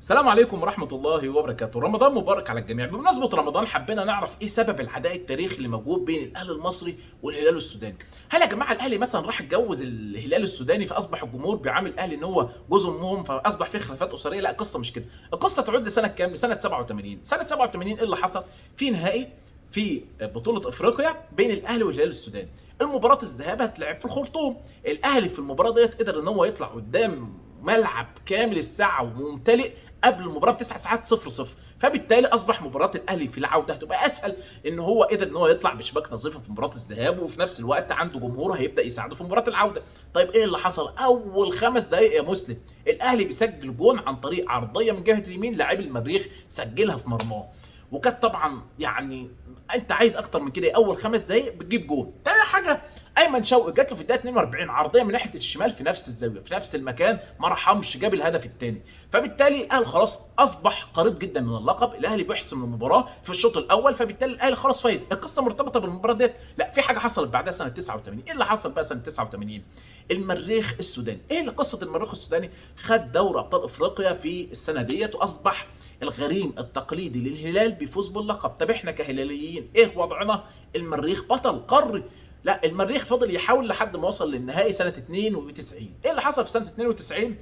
السلام عليكم ورحمة الله وبركاته. رمضان مبارك على الجميع. بمناسبة رمضان حبينا نعرف ايه سبب العداء التاريخي اللي موجود بين الاهلي المصري والهلال السوداني. هل يا جماعة الاهلي مثلا راح اتجوز الهلال السوداني فاصبح الجمهور بيعامل الاهلي ان هو جوز امهم فاصبح في خلافات اسرية؟ لا، القصة مش كده. القصة تعود لسنة كام؟ لسنة 87. سنة 87 ايه اللي حصل؟ في نهائي في بطولة افريقيا بين الاهلي والهلال السوداني. المباراة الذهاب هتلعب في الخرطوم. الاهلي في المباراة ديت قدر ان هو يطلع قدام ملعب كامل الساعة وممتلئ قبل المباراة ب9 ساعات 0-0، فبالتالي اصبح مباراة الاهلي في العودة هتبقى اسهل، ان هو قدر ان هو يطلع بشباك نظيفة في مباراة الذهاب، وفي نفس الوقت عنده جمهور هيبدا يساعده في مباراة العودة. طيب ايه اللي حصل؟ اول 5 دقائق يا مسلم الاهلي بيسجل جون عن طريق عرضية من جهة اليمين، لاعب المريخ سجلها في مرماه، وكانت طبعا يعني انت عايز اكتر من كده إيه؟ اول 5 دقائق بتجيب جون. تاني حاجة ايمن شوقي جات له في الدقيقة 42 عرضية من ناحية الشمال في نفس الزاوية في نفس المكان، ما رحمش جاب الهدف الثاني. فبالتالي الاهلي خلاص اصبح قريب جدا من اللقب، الاهلي بيحسم المباراة في الشوط الاول، فبالتالي الاهلي خلاص فايز. القصة مرتبطة بالمباراة ديت؟ لا، في حاجة حصلت بعدها سنة 89. ايه اللي حصل بقى سنة 89؟ المريخ السوداني. ايه اللي قصة المريخ السوداني؟ خد دوري ابطال افريقيا في السنة ديت واصبح الغريم التقليدي للهلال بيفوز باللقب. طب احنا كهلاليين ايه وضعنا؟ المريخ بطل قاري. لا، المريخ فضل يحاول لحد ما وصل للنهائي سنة 92. ايه اللي حصل في سنة 92؟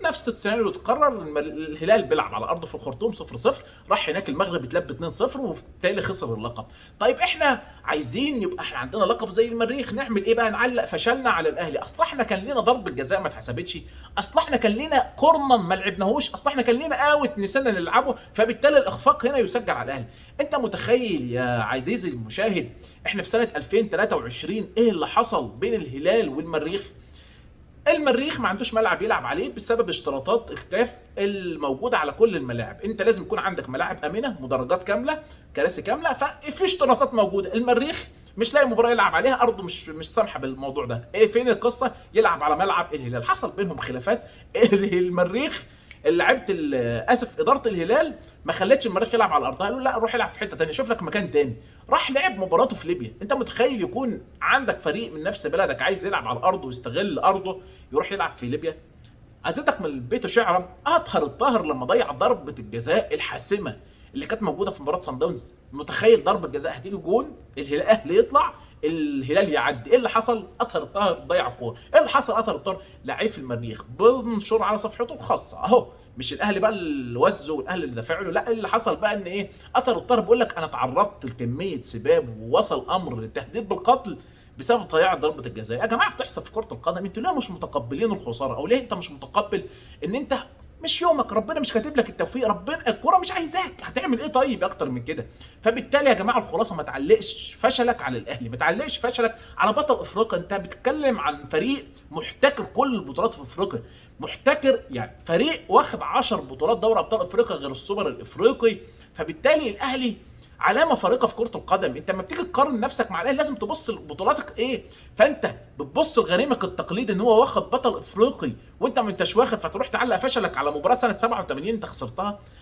نفس السيناريو اتكرر، الهلال بيلعب على ارضه في الخرطوم 0-0، راح هناك المغرب اتلب 2-0 وبالتالي خسر اللقب. طيب احنا عايزين يبقى احنا عندنا لقب زي المريخ، نعمل ايه بقى؟ نعلق فشلنا على الاهلي؟ اصل احنا كان لنا ضربه جزاء ما اتحسبتش، اصل احنا كان لنا corner ما لعبناهوش، اصل احنا كان لنا out نسينا نلعبه، فبالتالي الاخفاق هنا يسجل على الاهلي. انت متخيل يا عزيزي المشاهد احنا في سنة 2023 ايه اللي حصل بين الهلال والمريخ؟ المريخ ما عندوش ملعب يلعب عليه بسبب اشتراطات الكاف الموجودة على كل الملاعب. انت لازم يكون عندك ملاعب امنه، مدرجات كامله، كراسي كامله، ففي اشتراطات موجودة. المريخ مش لاقي مباراة يلعب عليها، ارضه مش سامحه بالموضوع ده. ايه فين القصة؟ يلعب على ملعب الهلال. حصل بينهم خلافات. المريخ لعيبة اسف ادارة الهلال ما خلتش المريخ يلعب على ارضها، قالوا لا روح العب في حتة تانية، شوف لك مكان تاني. راح لعب مباراته في ليبيا. انت متخيل يكون عندك فريق من نفس بلدك عايز يلعب على ارضه ويستغل ارضه يروح يلعب في ليبيا؟ ازيدك من البيت شعرا، اطهر الطاهر لما ضيع ضربه الجزاء الحاسمة اللي كانت موجودة في مباراة سان داونز. متخيل ضربه جزاء هتيجي جون، الاهلي يطلع، الهلال يعدي. ايه اللي حصل؟ اطهر الطاهر ضيع الكورة. ايه اللي حصل؟ اطهر الطاهر لعيب في المريخ بنشر على صفحته الخاصة اهو، مش الاهلي بقى اللي وزه والاهلي اللي دافع له، لا اللي حصل بقى ان ايه؟ اطهر الطاهر بيقول لك انا تعرضت لكميه سباب ووصل امر للتهديد بالقتل بسبب ضياع ضربه الجزاء. يا جماعة بتحصل في كره القدم، انتوا ليه مش متقبلين الخسارة؟ او ليه انت مش متقبل ان انت مش يومك، ربنا مش كاتب لك التوفيق، ربنا الكورة مش عايزاك، هتعمل ايه طيب اكتر من كده؟ فبالتالي يا جماعة الخلاصة، ما تعلقش فشلك على الاهلي، ما تعلقش فشلك على بطل افريقيا. انت بتتكلم عن فريق محتكر كل البطولات في افريقيا، محتكر يعني فريق واخد 10 بطولات دوري ابطال افريقيا غير السوبر الافريقي. فبالتالي الاهلي علامة فارقه في كره القدم. انت لما بتيجي تقارن نفسك مع الاهلي لازم تبص لبطولاتك ايه. فانت بتبص لغريمك التقليدي ان هو واخد بطل افريقي وانت ما انتش واخد، فتروح تعلق فشلك على مباراة سنة 87 انت خسرتها.